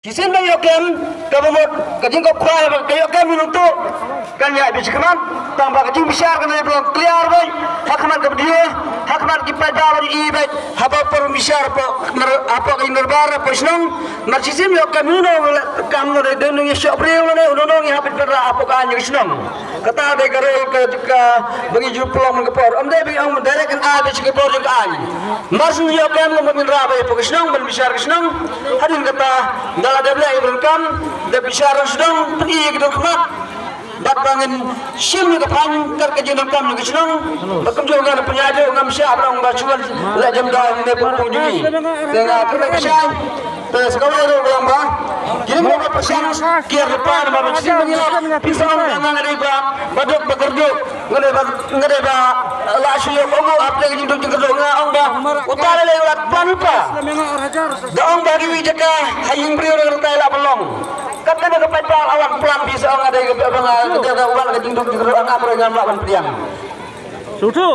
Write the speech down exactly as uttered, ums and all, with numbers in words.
Shisien ba ïoh kem kaba mut ka jingkhop khwai ba ka ïoh kem ïa u tu kan ïa bishkmat tang ba ka jingbishar kan ïa clear bai ha khmat ka video ha khmat ki paidbah ba i bai haba por bishar po hapoh ka jingdorbar hapoh shnong. Mar shisien ïoh kem ïa u no kam no dei dei nung ïa shoh briew lane u no nung ïa hapit para hapoh ka aiñ ka shnong. Kata dei ka rei ka ka ba ngi ju pynlong man ka por. Ym dei ba ngi ong direct kan ai ba shi ka por jong ka aiñ. Mar shu ïoh kem ka mut ngin rah ba ïa phi ka shnong ban bishar ka shnong. Hadien kata da la dep leh ïa ka donkam da bishar ka shnong pyn-i ïa ka dohkmat. Bad ba ngin shim ïa ka phan kat ka jingdonkam jong ka shnong. Ba kumjuh ngan pynïaid ïa u ngam shah ba ong ba shu leh jam da ne pung pung jong ngi. Te nga kyrpad ba shai. Te sa kawei ruh ka long ba kine ki ba pyrshang kiar lypa namar ba shisien ba ngi lap phi sa ong ba nga dei ba baduk ba kyrduh nga dei ba nga dei ba la shu ïoh ong ap te ka jingduk jingkyrduh nga ong ba uta lei lei u la plan lypa. Da ong ba kiwei jaka ha ïing briew ruh nga tai lah ban long. Kat kane ka paidbah la wan plan phi sa ong nga dei ka ba nga dei ka wan ka jingduk jingkyrduh nga am ruh ngam lah ban pdiang. Suthu.